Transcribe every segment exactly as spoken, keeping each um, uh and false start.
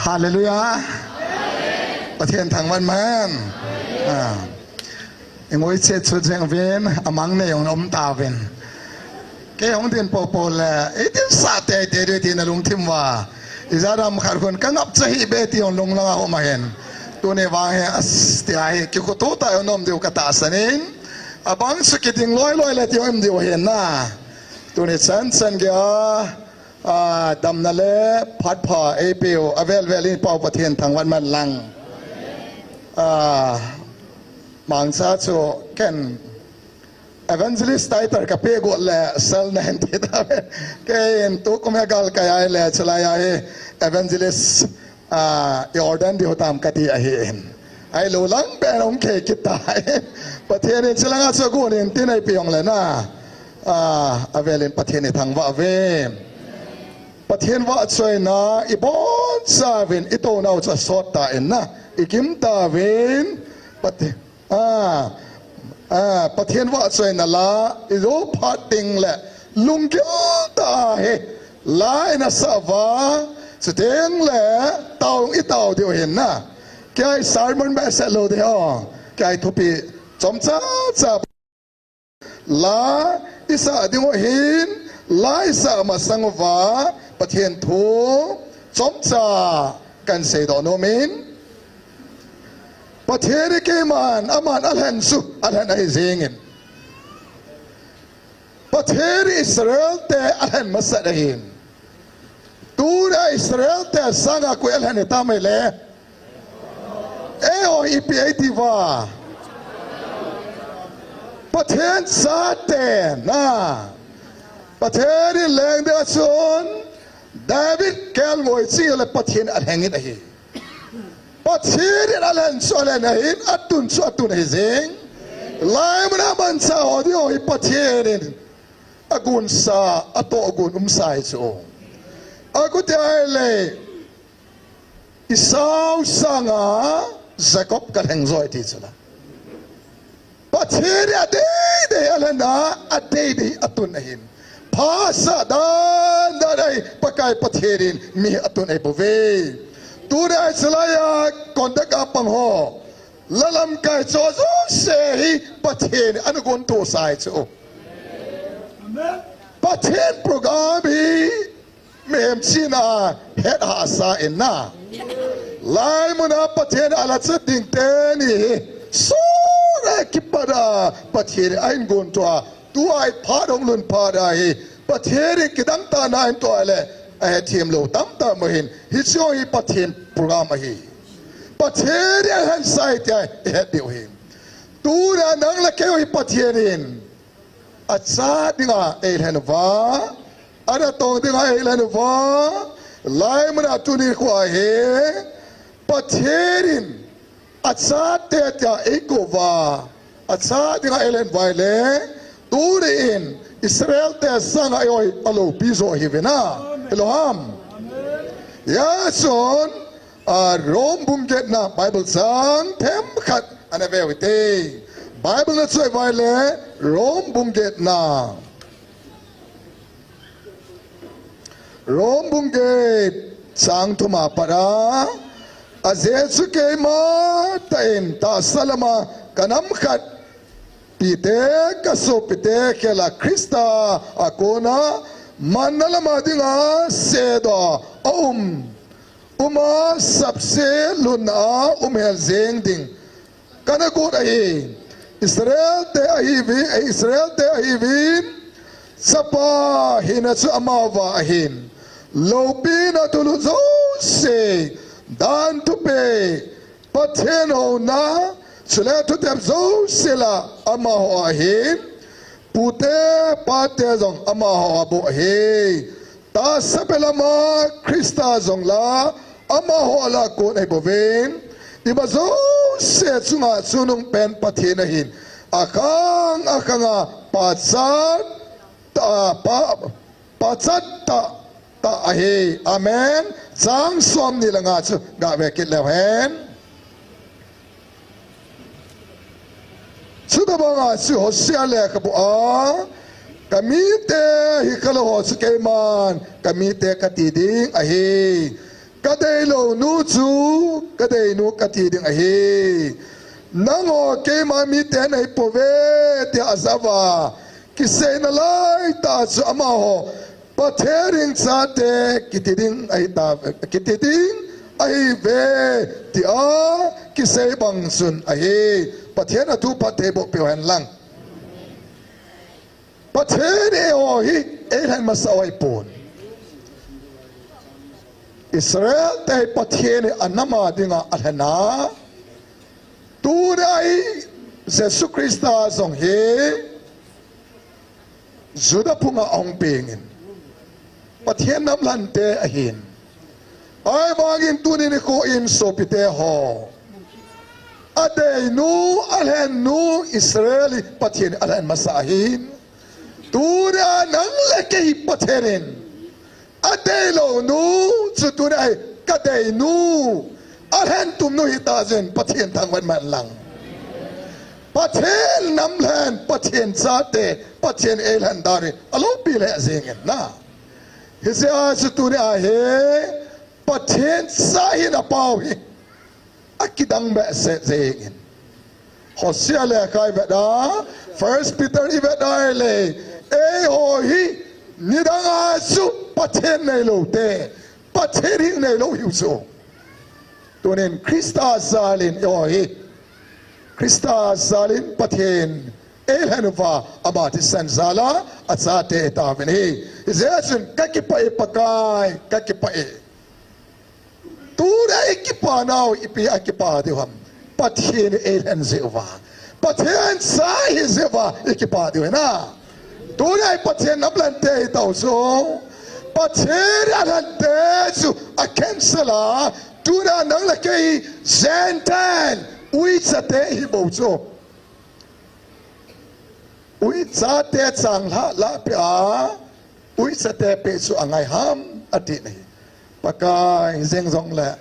Hallelujah. Pathen thangvah hen. Ah. Ingoi chet chu jeng uvin, amang nei jong um tauvin. Kei hung din popo le, i din sa teitei diu ti na lungthim uva. Ijat ham khat khun ka ngap cha hih beh ti jong lunglang a um ahin. Tuni vang hi, as, tia hi, kikhutup tah in um diu ka tahsan in. Abang chu kiding loi loi le ti jong um diu ahin na. Tuni chan chan geiya, ah, damna le phat pha eipeu, avel vel in Pa Pathen thangvah hen lang. Ah, mangcha chu ken evangelist title ka pe got le sal na hen ti ta ve. Kei in tukum a gal ka jai le chulai a hi evangelist, ah, i ordain diu tam ka ti ahin. Ahilou lang pen hung khel kit ta. Pathen in chulang a chu gon in tin eipe jong le na. Ah, avel in Pathen i thangvah uve. Pathen vahchoina i boncha uvin i touna u chu asot ta in na. I gim tauvin Pathen Ah, ah, Pathen vahchoina la, i jou phat ding le, lunggil tah a hi, la i na sah uva, chuteng le, tao i tao diu ahin na. Kei sermon beh seh lou ding ahi, kei thupi, chomcha cha. La i sah diu ahin, la i sah masang uva, Pathen thu, chomcha, kan seidoh nom in. Pathen in keiman, aman alhen chu, alhen ahi jeng in. Pathen in Israel te alhen masat ahin. Tuna Israel te sanga koi alhen hitam ahile. Eiho ipi eiti uva. Pathen chate na. Pathen in leng ding a chun. David kelngoi ching le Pathen alhen in ahi. Pathen in alhen chu alhen ahin, atun chu atun ahi jeng. Laimun a mancha ho ding ho hi Pathen in agonsa, atohgon umsa ahi chu. Akut a ahile, Esau sanga Jacob kalheng jo ahi ti chu la. Pathen in adei dei alhen a, adei dei atun ahin. Phasah dan dan ahi, Pakai Pathen in mi atun ahi bouve. Tuna chulai a conduct a pang ho, la lamkai cho jouse hi Pathen in ana gontohsa ahi chu. Pathen program hi Mihem chihna het hahsa in na. Laimun a Pathen a la chat ding teni hi. Sura kipat a Pathen a ahin gontoh a. Tua hi phat hung lhun phat a hi. Pathen in kidang tah a ahin toh le. Ahethem lou tamtah um ahin. Hiche hi Pathen program ahi. Pathen in alhensa ahi tia ihet diu ahi. Tuna nang le kei hi Pathen in Achat dinga eilhen uva, anatong dinga eilhen uva, laimun a tuni khoa hi, Pathen in achate tia eikou uva, achat dinga eilhen uva ahile, tuni in Israel te sanga eiho hi aloupi jo ihiuve na, hilou ham? Hijeh chun, A, Rome bung getna Bible chang themkhat ana ve u hite. Bible na choi uva ahile Rome bung getna. Rome bung get chang thum a pat a. Ajeh chu keima tah in tahsa lama ka nam khat pite ka sopite khela Christa a kona manna lama dinga sedoh a um. Uma sapse lhunna a um hel jeng ding kana got ahi. Israel te ahiuvin, Israel te ahiuvin, chapa hina chu amauva ahin. Loupina thulhut jouse, dan thupeh, Pathen houna, chule thutep jouse la amaho ahin. Pute, pate jong amaho a bou ahi. Tahsa pe lama Christa jong la amaho la kon ahi bouvin. Ima jouse chunga chungnung pen Pathen ahin. Akhang, akhanga pachat ta, pa, pachat ta, ta ahi. Amen. Chang somni le nga chu gave kit leu hen. Chutabanga chu Hosea lekhabu a, ka mite hi kalo ho chu keiman, ka mite kati ding ahi. Ka deilou nu chu ka deinu ka ti ding ahi. Nangho keima mite nei pouve, tia ajah uva, kiseina laitah chu amaho Pathen in chate kiti ding ahi ta, kiti ding ahiuve, tia kisei bang chun ahi. Pathen athu phatthei boh peh hen lang. Pathen eiho hi eilhen masa u ahipon. Israel te Pathen in anam a dinga alhen a. Tuna hi Jesu Christa jong hi Juda phunga ahung pengin, Pathen nam lhante ahin. Ahivangin tuni nikho in sopite ho, adeinu, alhennu Israel hi Pathen alhen masa ahin. Tuna nang le kei Pathen in adeilou nu chu tuna hi ka deinu, alhen tum nu hita jeh in Pathen thangvah man lang. Pathen nam lhen, Pathen chate, Pathen eilhen dan hi aloupi lheh jengin na. Hijeh a chu tuni a hi Pathen cha hina pau hi akidang behseh jengin. Hosea lekha i vet a, First Peter i vet a le, eiho hi nidang a chu Pathen neilou te, Pathen hing neilou hiu chu. Tunin Christa jalin eiho hi, Christa jalin Pathen eilhen uva, ama thisan jal a achate itauvin ahi. Hijeh chun ka kipah e Pakai, ka kipah e. Tuna i kipa nau ipi a kipa diu ham? Pathen eilhen jeh uva, Pathen cha ihi jeh uva i kipa diu hina. Tuna i Pathen nam lhante itau chu, Pathen alhante chu a cancel a, tuna nang le kei Gentile, uicha te ihi bou chu. Uicha te changlhah lah peh a, uicha te peh chu angai ham ati nahi. Pakai jeng jongle,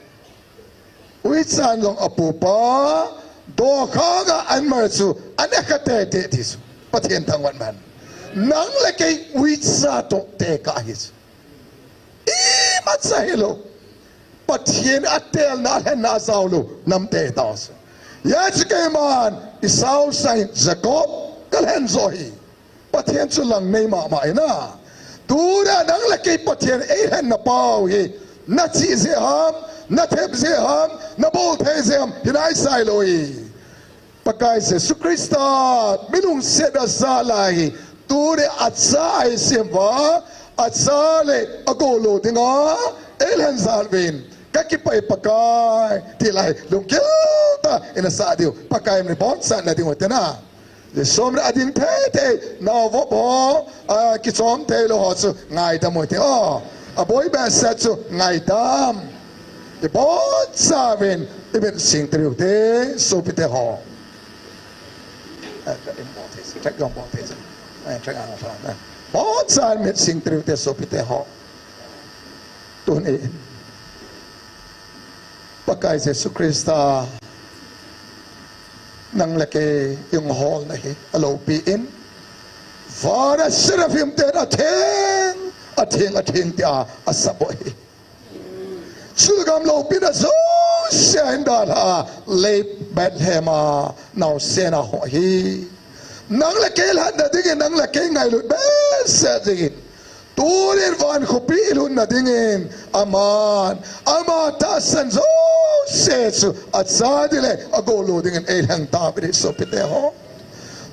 uichan jong apupa, dokhanga anmar chu anekha tete ti chu. Pathen thangvah man. Nang le kei uicha toh tekah ahi chu. Imacha hilou. Pathen atelna, alhenna ajaolou nam te itau chu. Hijeh chun keiman Esau sangin Jacob kalhen jo ahi. Pathen chu lang nei mama hina. Tuna nang le kei Pathen eilhenna pau hi, na chih jeh ham, na thep jeh ham, na bol thei jeh ham, hinai sailou hi. Pakai Jesu Christa, mi lungset a jal a hi, tuni acha ahi sem uva, acha le agolou dinga eilhen jal uvin, ka kipah e Pakai, ti lai, lunggil tah in asah diu, Pakai min in ibonchauvin na ding u hite na. Jesu min in ading thei thei, naovop ho, a, kichom thei lou ho chu ngaidam u hite o. Aboi behseh chu ngaidam. Ibonchauvin, i mit sing tiu hite, sopite ho. Eh, eh, bol thei, check jong bol thei. Eh, check ang sa, eh. Ibonchauvin mit sing tiu hite, sopite ho. Tuni, Pakai Jesu Christa, nang le kei i hung holna hi aloupi in, vana seraphim ten atheng, atheng, atheng tia asap u ahi. Chulgam loupina jouse ahin dalha a, lei Bethlehem a naosen ahung hi. Nang le kei lhatna dingin, nang le kei ngailut behseh dingin, tunin van khopi i lhunna dingin, aman, ama tahsan jouse chu acha ding le agolou dingin eilheng tauvin ahi sopite ho.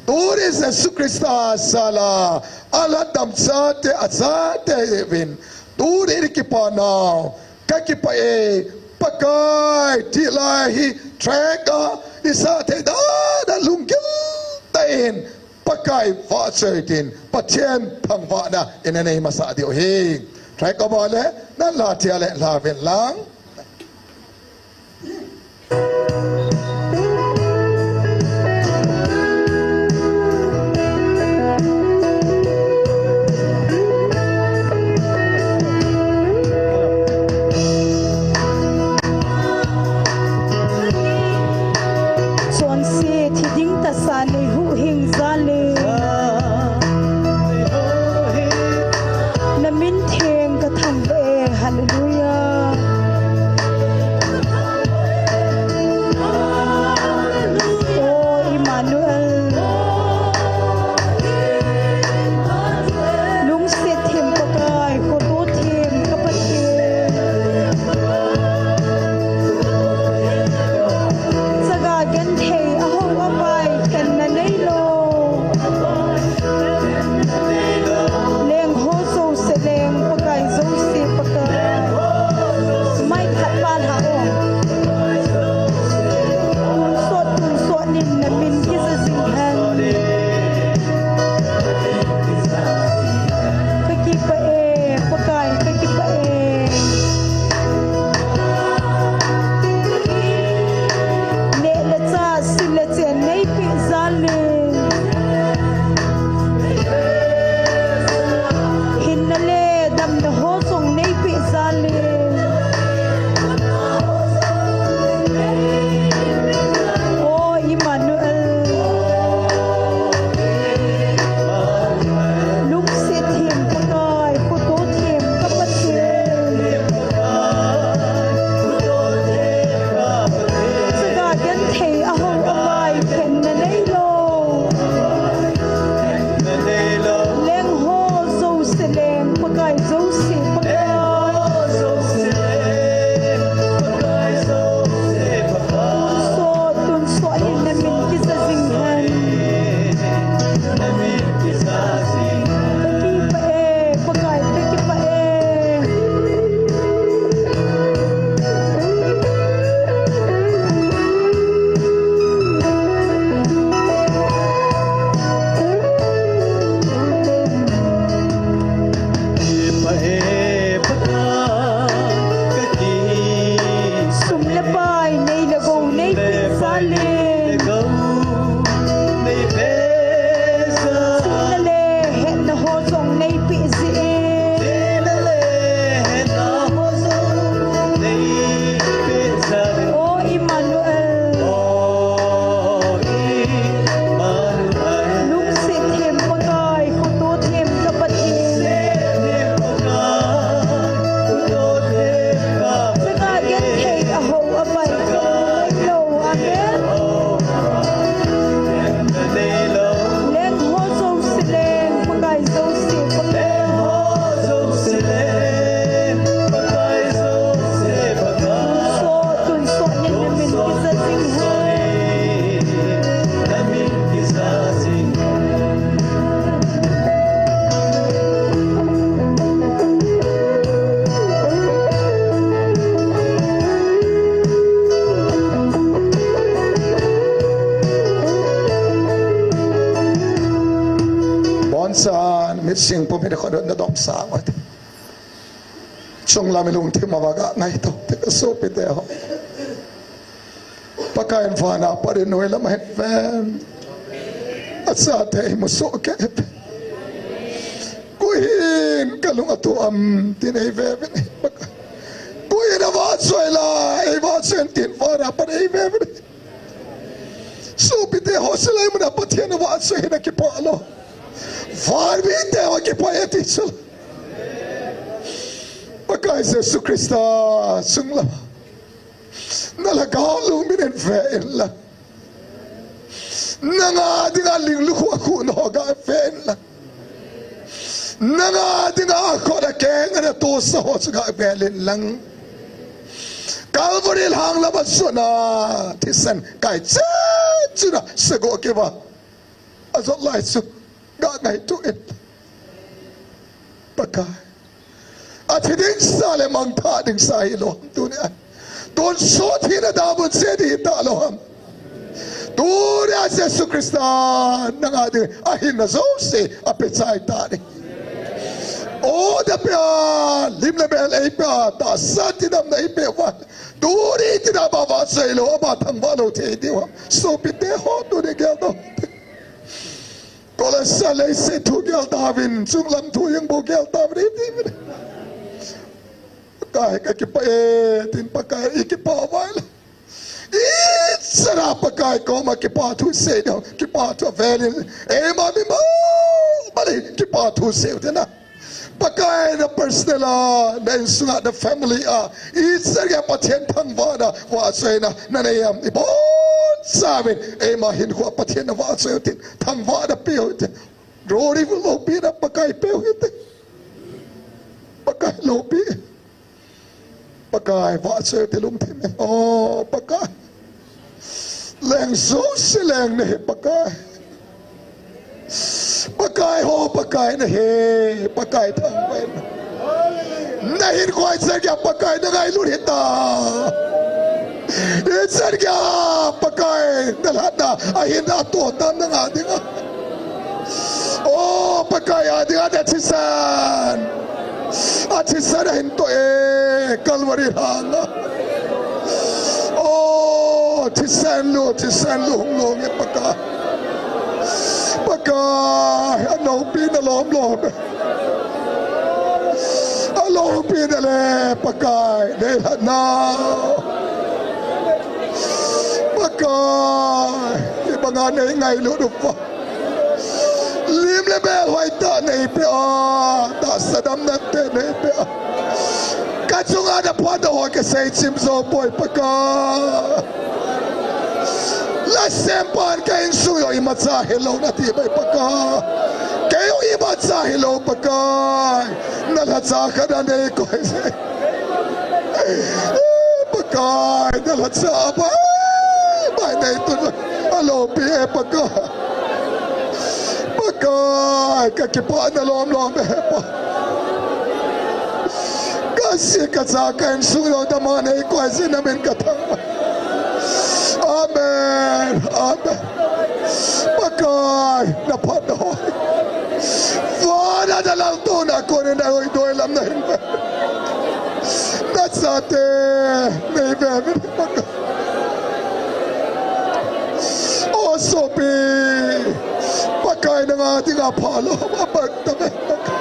Tuni Jesu Christa jal a, alhatdam chate, achate uvin, tuni i kipa nau, ka kipah e, Pakai, ti lai hi, track a, i sah thei dan a lunggil tah in, Pakai vahchoi tin, Pathen thangvahna i na nei masa diu ahi. Track a bol le, na la thei le, la uvin lang. Chonse thi ding tahsa nei huhhing jal e. Na min theng ka thangvah e, hallelujah. Singpum in khonung na dom sang ati. Chunglam in lungthim a va ga ngaito te ka sopite ho. Pakai in vana pat in noilam ahin ven. Achate imu soh kei. Koi hin kalung atoh am tin eive uvin. Koi hin avahchoi la, eivahchoi in tin vana pat eive uvin. Sopite ho, hilai muna Pathen avahchoi hi na kipah lou. Vanmite ho kipah e ti chu. Pakai Jesu Christa chunglam. Na lhagao lungmin in ve in lang. Nanga dinga ling lukhuh khuh na ho ga ve in lang. Nanga dinga akhut akeng ana tosa ho chu ga ve in lang. Calvary lhang lama chun a thisan kai chet chun a sagoh kivah ajot lai chu ga ngaito in. Pakai. Athi ding sa le mangthah ding sa hilou ham tuni a. Tonsot hina damun che ding hita lou ham. Tuni a Jesu Christa nanga ding ahinna jouse apeh chai ta ding. O, da pia, lim le mel eipea, tahsa tidamna eipeh uva. Tuni tina ama vahchoi lou, ama thangvah lou thei diu ham. Sopite ho, tuni gel doh. Kolose leiset thu gel tauvin, chunglam thu jeng bou gel tauvin, iti uvin. Pakai ka kipah e, tin Pakai i kipah uva ahile. Ichan a Pakai koma kipa thu sei diu, kipa thu avel in. Eima mi mama le kipa thu sei u te na. Pakai na personal a, na insung a, na family a, ichan geiya Pathen thangvahna, vahchoina, na nei am, ibonchauvin, eima hinkhoa Pathen na vahchoi u tin, thangvahna pe u tin. Rori loupina Pakai pe u hite. Pakai loupi. Pakai vahchoi u te lungthim e. O, Pakai. Leng jouse leng nahi Pakai. Pakai ho, Pakai nahi, Pakai thangvah in. Na hinkhoa ichan geiya Pakai na ngailut hita. Ichan geiya Pakai na lhatna ahin atoh tan nanga dinga. O, Pakai a dinga na thisan. Athisan ahin toh e, Calvary lhanga. O, thisan lou, thisan lou hung lou nge Pakai. Pakai, aloupina lom lom e. Aloupina le Pakai, nei lhatna. Pakai, ibanga nei ngailut uva. Lim le mel hoitah neipeh a, tahsa damna te neipeh a. Ka chunga na phatna ho ka seichim jou poi Pakai. Lasempan ka insung jong imacha hilou nati bai Pakai. Kei jong imacha hilou Pakai. Na lhacha khat a neikoi sei. Pakai, na lhacha bai, bai neitun. Aloupi e Pakai. Pakai, ka kipana lom lom e Pa. Ka si ka cha ka insung jong dama neikoi jeh in na min ka thangvah. Amen. Amen. Pakai, na phatna ho. Vana na laltouna a kon in na hoidoi lam na hin ve. Na chate nei ve uvin Pakai. O sopi, Pakai nanga dinga phalou abang tave Pakai.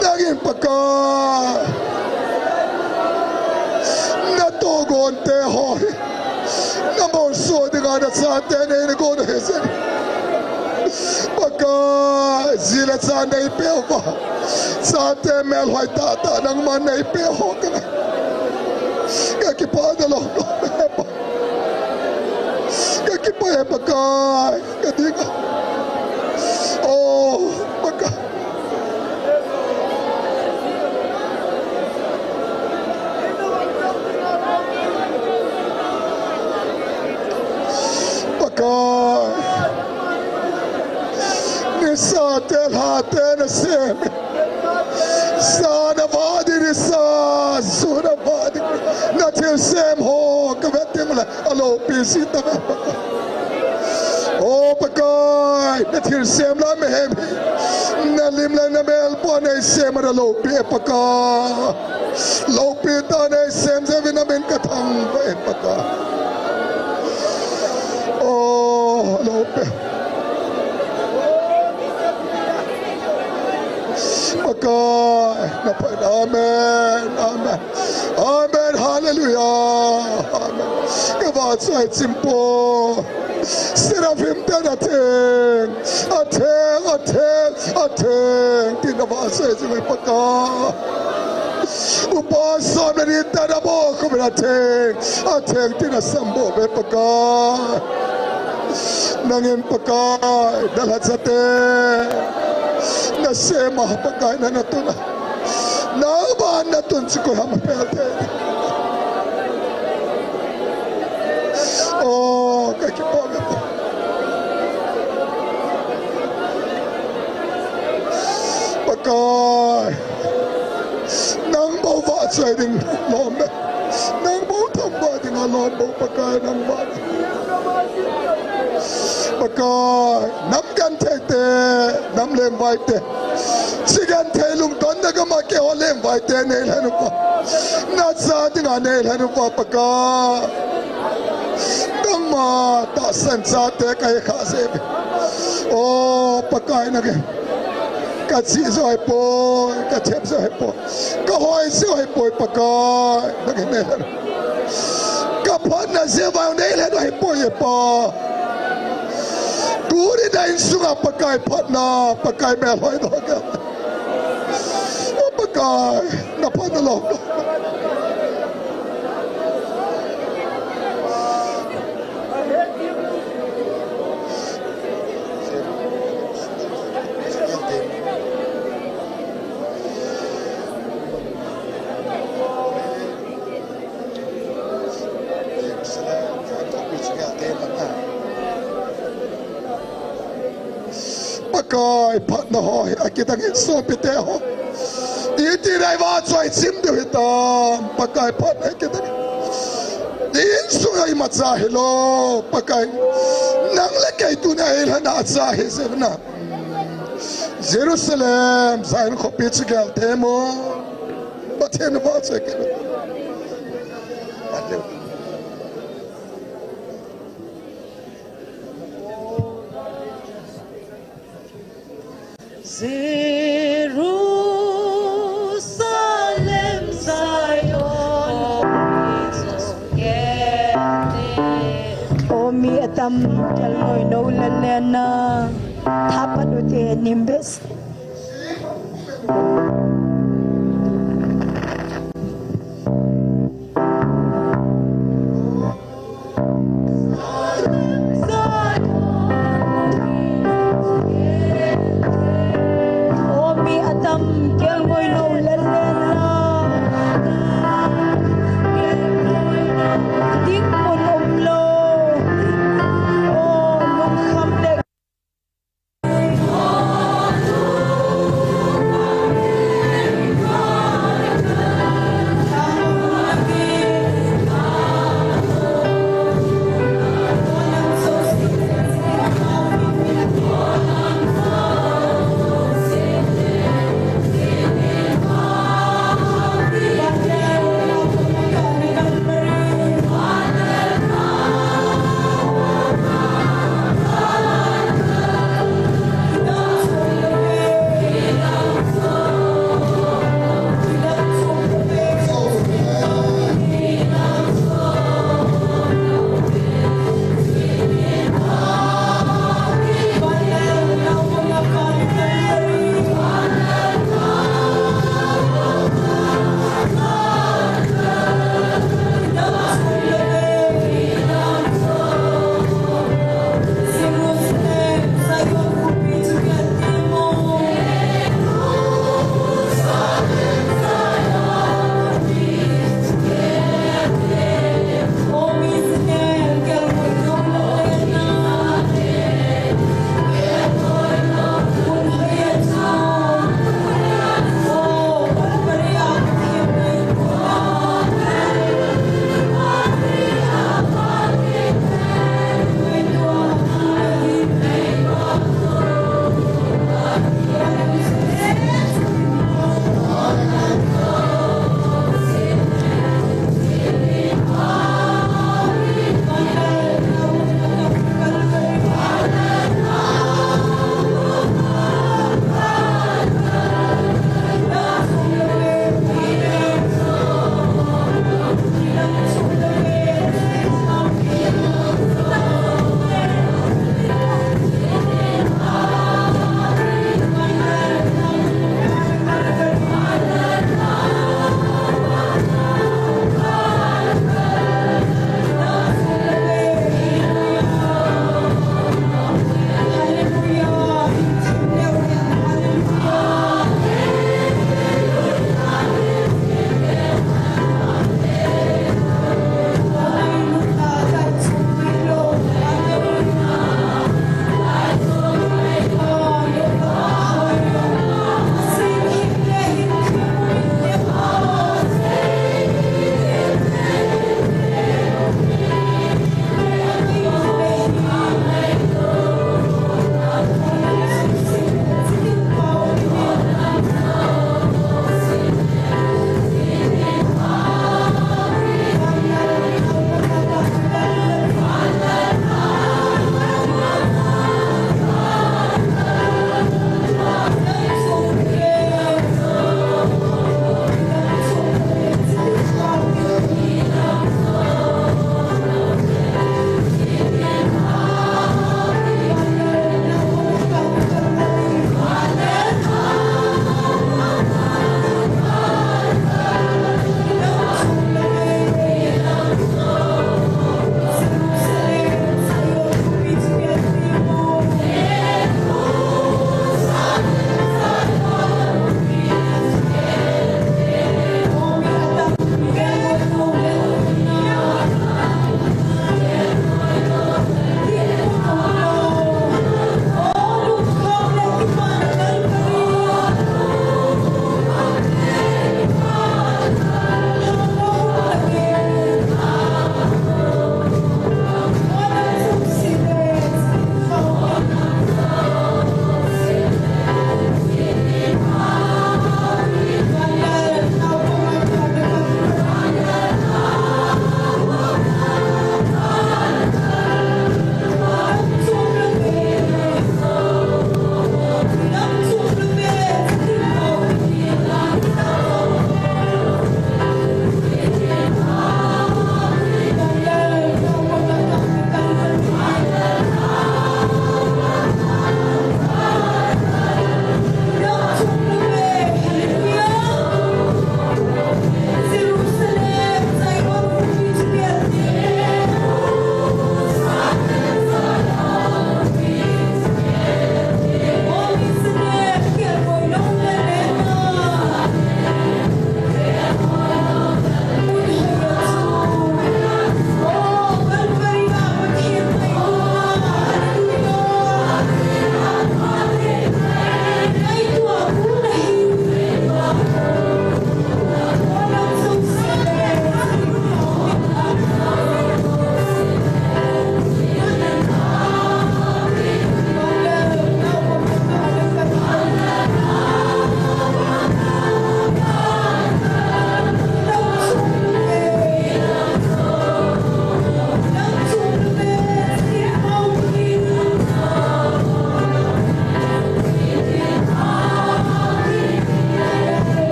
Nangin Pakai, na tohgon te ho hi na molso dinga na chate nei na gon ahi jeh in. Pakai, ji le cha neipeh uva. Chate melhoi tahtah nangman neipeh ho ka ngai. Ka kipana lom lom e Pa. Ka kipah e Pakai. Ka dinga. O Pakai. Pakai. Nisa te lha te na sem. Sa na vah ding, nisa, ju na vah ding. Na thilsem ho ka vet teng le aloupi ji tave Pakai. O Pakai. Ai, na thilsem la mihem hi. Na lim le na mel pon nei sem a na loupi e Pakai. Loupi tah nei sem jeh uvin na min ka thangvah e Pakai. Oh, loupi. Pakai, na phat. Amen, amen. Amen, hallelujah. Amen. Ka vahchoi chim poi. Seraphim ten atheng, atheng, atheng, atheng tin na vahchoi chim e Pakai. Upa som le ni ten abohkhup in atheng, atheng tin na samboh e Pakai. Nangin Pakai, na lhacha te na sem a Pakai na na tun a. Nangma na tun chu koi ham apel thei. Oh, ka kipah e. Pakai, nang bou vahchoi ding lom e. Nang bou thangvah ding alom bou Pakai nangma. Pakai, nam genthei te, nam lengvai te. Chi genthei lungdonna gam a keiho lengvai te nei lhen uva. Na cha dinga nei lhen uva Pakai. Nangma tahsan chate ka hi kha jeh uve. Oh, Pakai nangin. Ka chih jeh u ahipoi, ka thep jeh u ahipoi. Ka hoi jeh u ahipoi Pakai. Nangin nei lhen. Ka phatna jeh uva nei lhen u ahipoi e Pa. Tuni na insunga Pakai phatna, Pakai melhoi doh ka. Oh Pakai, na phatna lom. Pakai phatna ho hi akidang in sopi te ho. Iti nai vahchoi chim diu hitam, Pakai phatna hi kidang. Insunga imacha hilou, Pakai. Nang le kei tuna eilhen a acha hi jeh uvin a. Jerusalem, Zion khopi chu gel thei mo. Pathen vahchoi kei. Jerusalem, Zion, O mi atam, kelngoi nou lelen na, thapat u te nimbes. O mi atam, kelngoi nou lelen la. Ding mun umlou. O lungkham le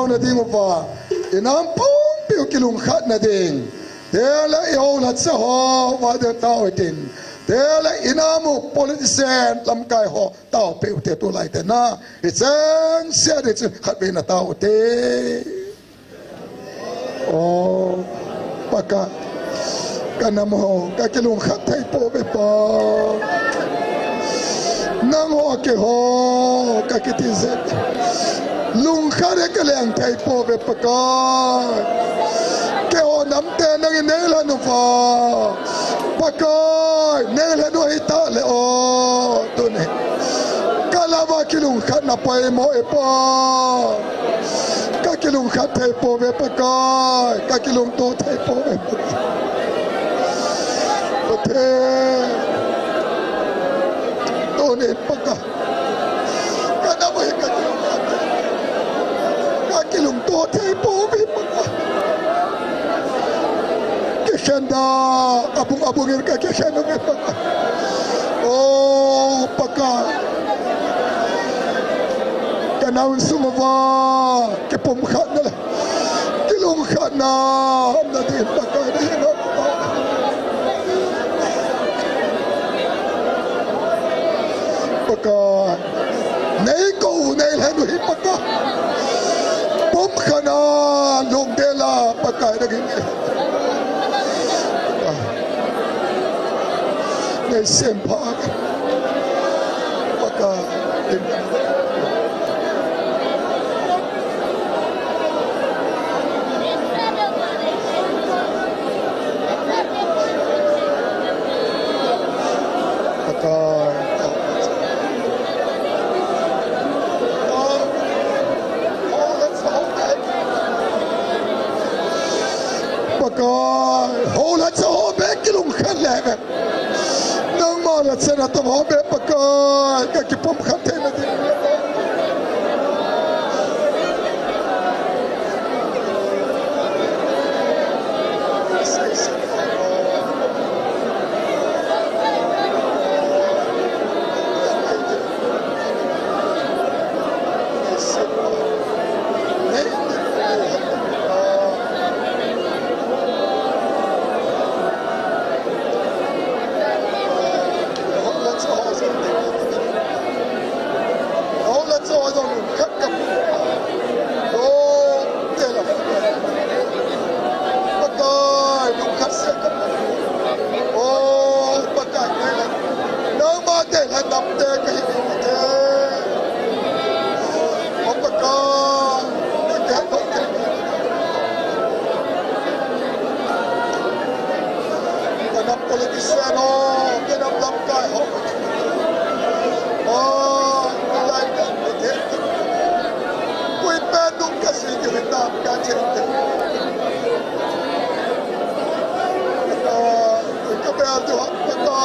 na ding uva, inam pumpi u kilungkhat na ding. Tele i houlhacha ho, va de tao itin. Tele inam u politician lamkai ho, tao pe u te tulai te na. I cheng sia de chu khat ve na tao te. O, Pakai. Ka nam ho, ka kilungkhat thei pouve Pa. Nang ho keiho, ka kiti jep. Lungkhat e ka leng thei pouve Pakai. Keiho nam te nangin nei lhen uva. Pakai, nei lhen u hita le o. Tuni. Ka lama kilungkhat na poimo e Pa. Ka kilungkhat thei pouve Pakai, ka kilungto thei pouve Pakai. Pathen. Tuni Pakai. Ka nam u hi ka kilungkhat thei. Ka kilungto thei pouve Pakai. Kikhen da, abung abung in ka kikhen uve Pakai. O Pakai. Ka nam sung uva, kipumkhatna le kilungkhatna umna ding Pakai na hinna. Pakai. Nei kou u nei lhen u hi Pakai. Pumkhatna lungdel a Pakai nangin. Nei sempha. Pakai. Pakai. Pakai, houlhacha ho be kilungkhat le ve. Nangma lhacha natong ho be Pakai, ka kipumkhat theina ding. Pakai, lungkhat sia ka. O Pakai, nangma deilhen nam te kahi te. O Pakai, nang deilhen nam te. Ka nam politician ho, ka nam lamkai ho. O, ka lai ka te. Koi pen nung ka si ki hitam ka che te. Ka bel tu hat ka.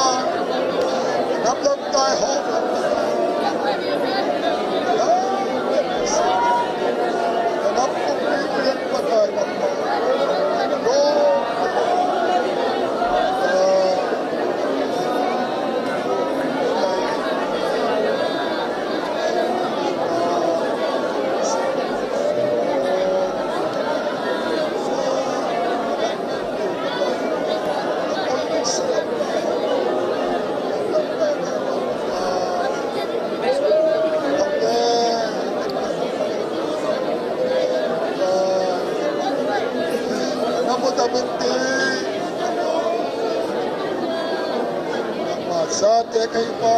Nam lamkai ho. Nam kum ni ku yak Pakai nam. Namo Tamendi. Nangma chate kahi pa,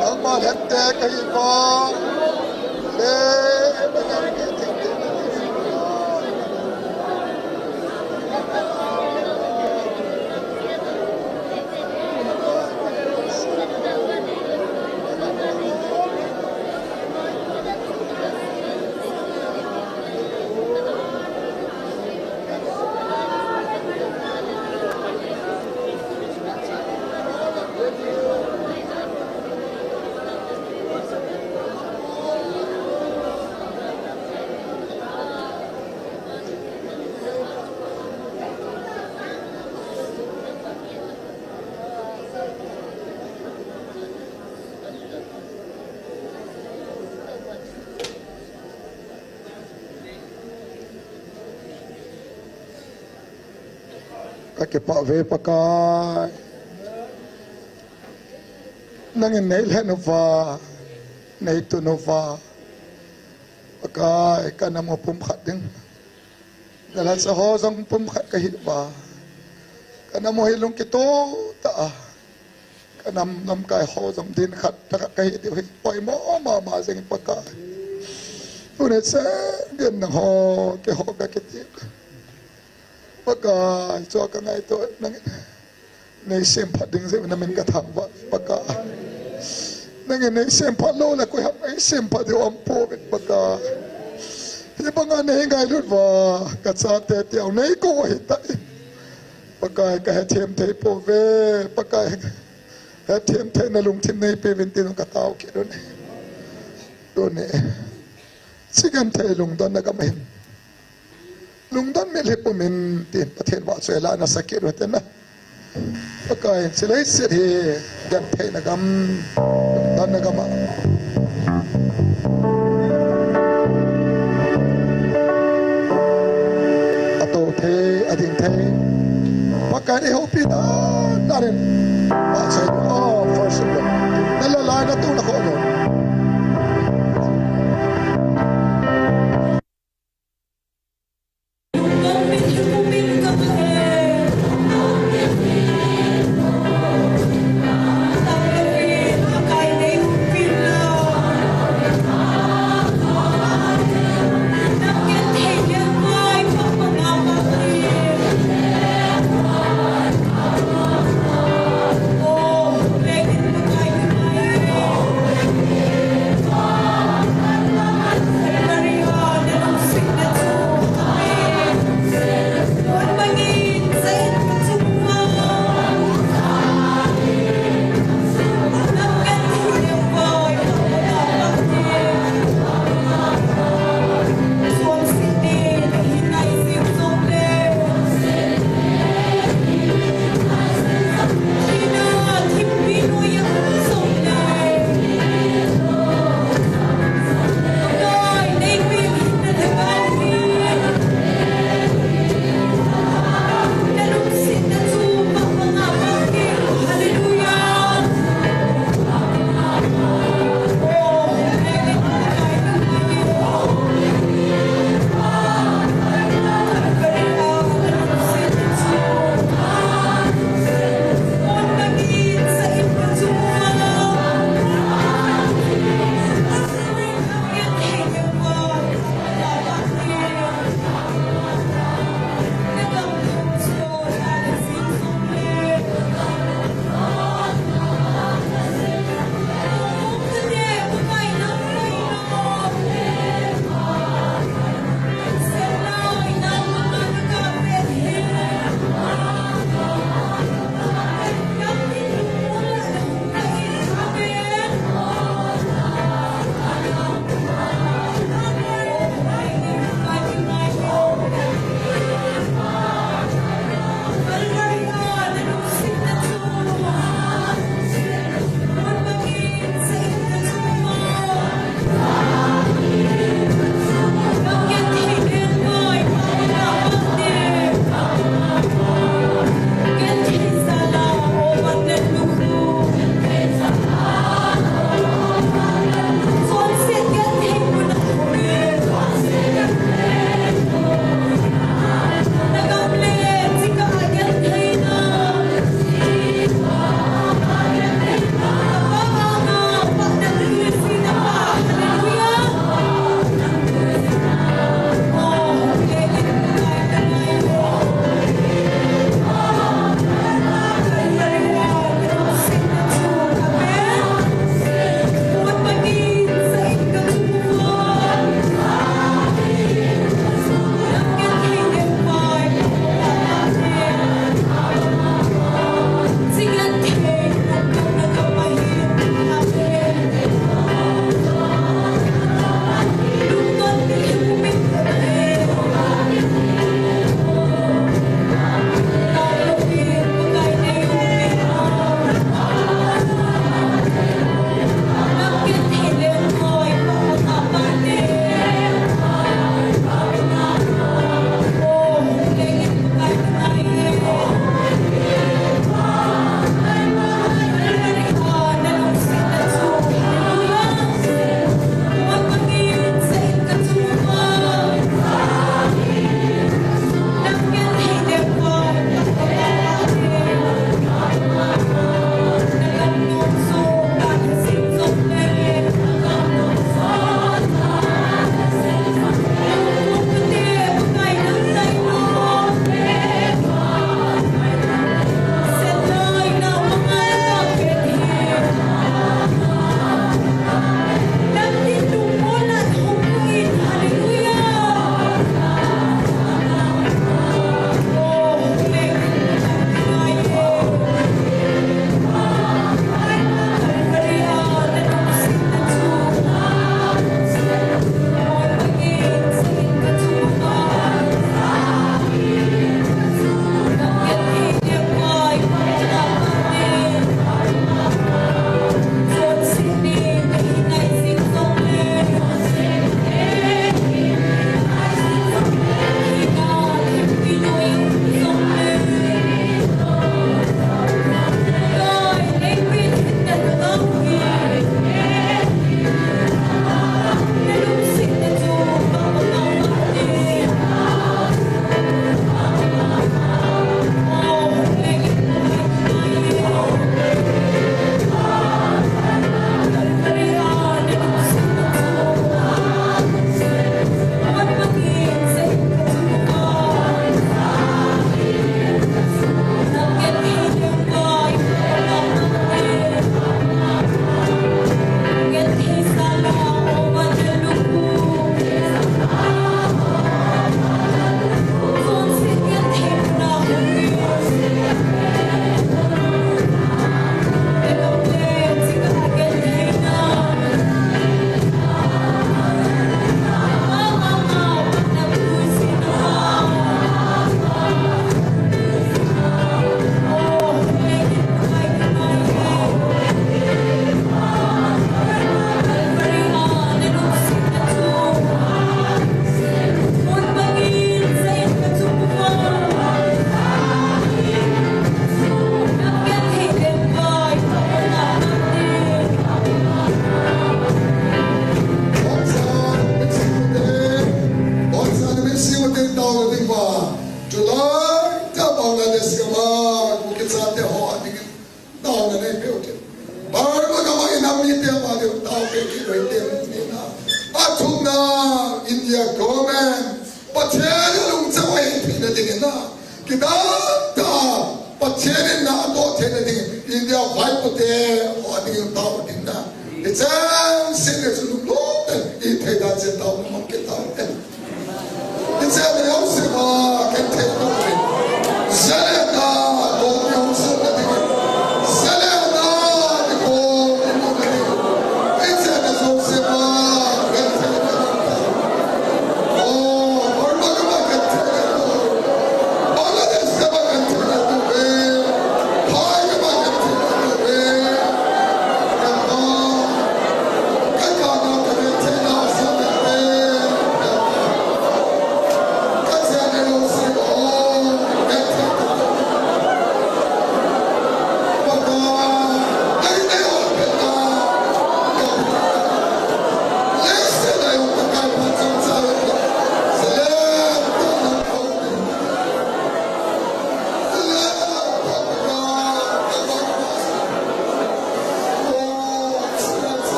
nangma lhente kahi pa. Le, Kipah ve Pakai. Nangin nei lhen uva, nei tun uva. Pakai, ka nam u pumkhat ding. Na lhacha ho jong pumkhat ka hi uva. Ka nam u hi lungkitoh tah a. Ka nam lamkai ho jong din khat tah khat ka hi diu hi. Poimo mama jeng Pakai. Tuni chan geiyin nangho keiho ka kiti. Pakai, chua ka ngaito nangin. Nei semphat ding jeh in na min ka thangvah Pakai. Nangin nei semphat lou le koi ham nei semphat diu aum pouvin Pakai. Hibanga nei ngailut uva, ka chate teu nei kou ahitai. Pakai ka hethem thei pouve, Pakai hethem theina lungthim nei peuvin tin ka tao kit un. Tuni. Chingam thei lungdonna gam ahin. Lungdon mitlhi pumin tin Pathen vahchoi la na sakit u hite na. Pakai, chilei set hi gentheina gam, lungdonna gam a. Ato thei, ading thei. Pakai in eihoupi dan dan in. Vahchoi, oh, first of all. Na la lai na tu na kho lo. Koitem nina. Athumna, India government, Pathen lungchang ahi theina dingin na. Kidang tah, Pathen in na atoh theina dingin, India vaipote, ho dingin tao ding na. Ichan sin le chu lunglut in, ithei dan chen tao, mang ke tao.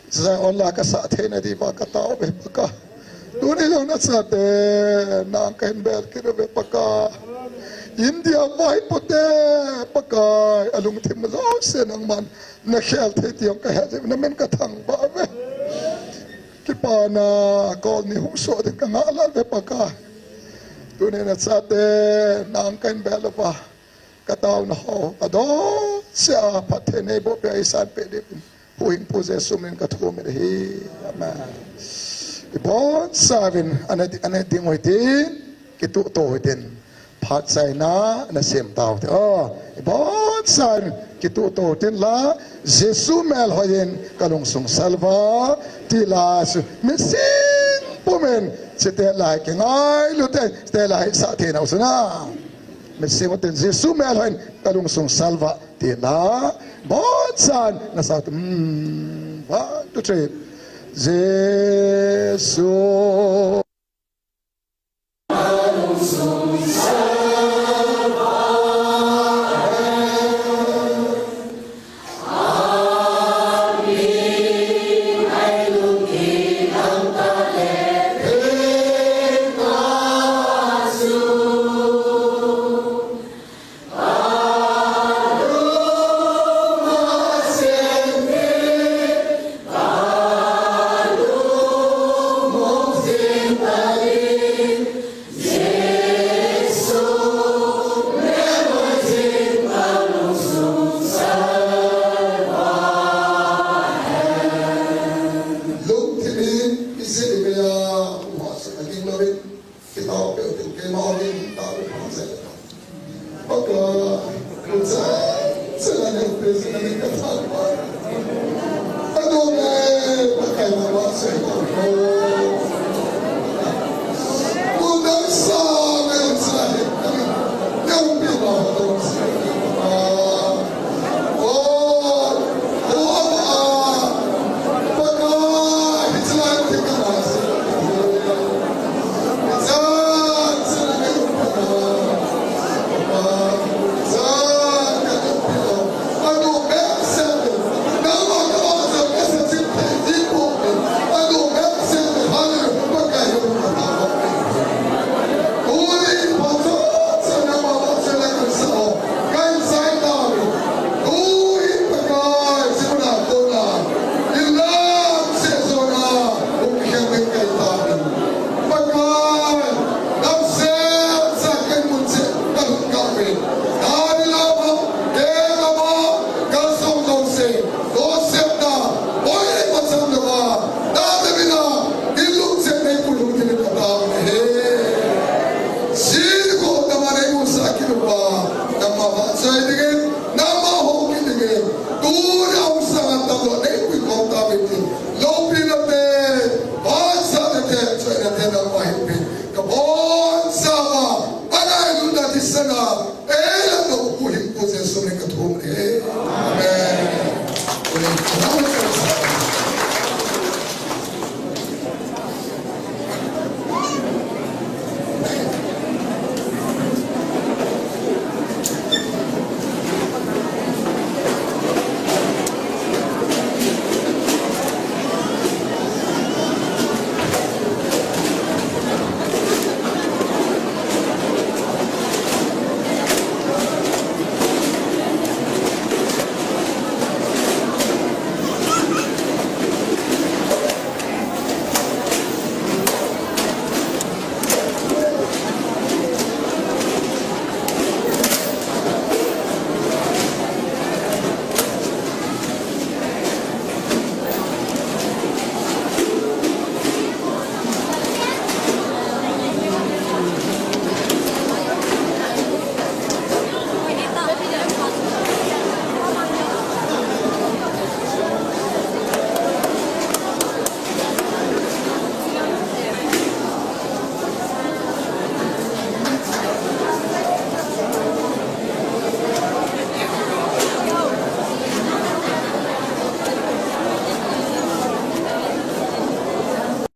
Zion la kasah theina diuva katao ve Pakai. Tuni jong nachate, nang kahin bel kit uve Pakai. India vaipo te Pakai, alungthim jouse nangman nakhel thei ti jong kahe jeh, namin kathangvah uve. Kipana kol ni hung soh ding kangah lel uve Pakai. Tuni nachate, nang kahin bel uva, kataona ho adon sea phatthei neiboh peh a eisanpeh diuvin, Huhhingpu Jesu min in kathum in ahi. Amen. Ibonchauvin ana, ana ding u hitin, kituhto u hitin. Phat chaina nasem tau hite. O, ibonchauvin kituhto u hitin la, Jesu melhoiyin kalungsung salva, ti la, misim pumin, chuteng lai kingailu te, chuteng lai sah thei nau chu na. Misim pumin Jesu melhoiyin kalungsung salva, ti la, bonchan nasah u hitin, hmm, one, two, three. Jesu. Lungthim in ijil ipi a, uha sa ka ding lo in. Kitao peh u hitin, keima ding tao peh u hitin. Pakai, kucha, chela ne pe se na ni ka tha pa. Adu me, Pakai na wa se ko.